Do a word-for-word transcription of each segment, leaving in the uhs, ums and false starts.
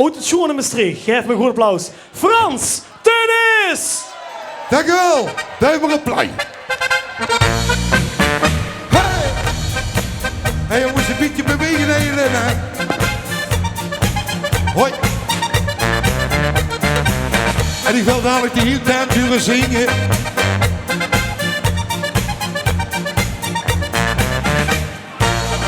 Oet 't sjoeane Mestreech, gaef 'm e good applaus. Frans Theunisz! Dank uch waal. Doot mer e plei. Hey! Hey jónges, e bietje bewege hie-in, hè. Hoi. En ich wil dalik de hiel tied hure zinge.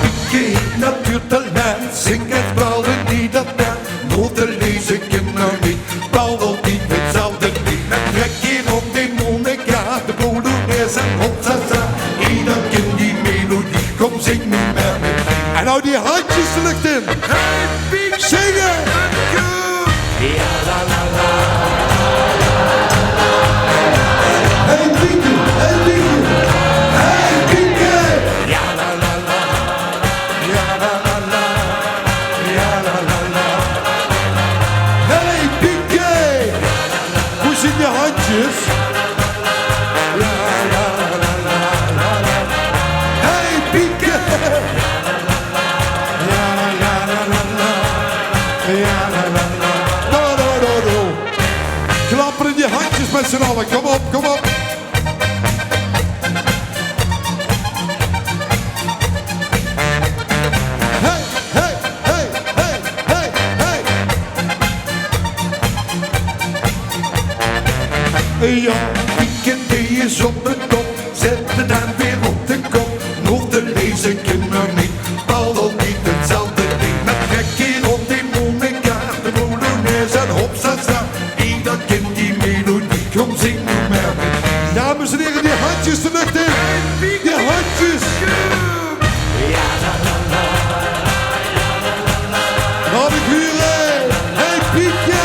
Pieke, natuurtalent, zingk 't bal in ieder tent. Note lees ich 'm nog neet, bal altied 'tzelfde leed. Mit trek hie rond de Monica, de polonaise en hopsasa. Ieder kind die melodie, kom zing noe mer mit. En noe die handjes de luch in. Hey, Pieke! Zinge! Ja, la, la, la. Hey, Pieke, hey, Pieke. Hey, Pieke! Ja, la, la, la. Ja, la, la, la. Ja, la, la, la. Hey, Pieke! Wo zeen die handjes? Ja, la, la, la, la, la. Hey, Pieke! Ja, la, la, la, la, la. Ja, la, la, la. Do, do, do, do. Klappe die handjes mit z'n alle. Kom op, kom op. Hey, hey, hey, hey, hey, hey. Ja, Pieke die is op de top. Zèt 't dan weer op de kop. Noe de lees ich 'm nog neet, bal altied 'tzelfde leed. Mit trek hie rond de Monica, de polonaise en hopsasa. Ieder kind die melodie, kom zing noe mer mit. Dames en here, die handjes de luch in. Die handjes. Laot ich hure. Hey, Pieke.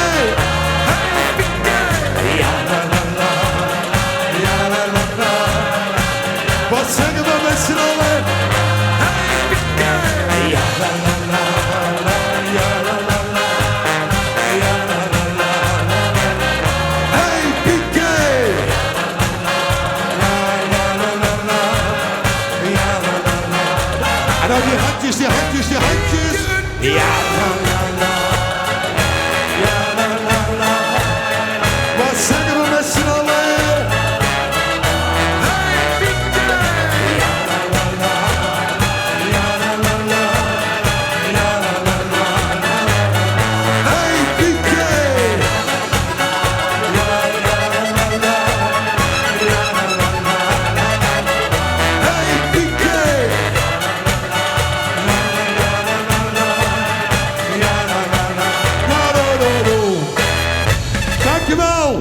Wat zègke v'r mit z'n alle? Hey, Pieke! En noe die handjes, die handjes, die handjes. Ja, la, la, la. Ja, la, la, la. Wat zègke v'r mit z'n alle? Hey, Pieke! Ja, la, la, la. Ja, la, la, la. Ja, la, la, la. Hey, Pieke! Ja, la, la, la. Ja, la, la, la. Hey, Pieke! Dankjewel.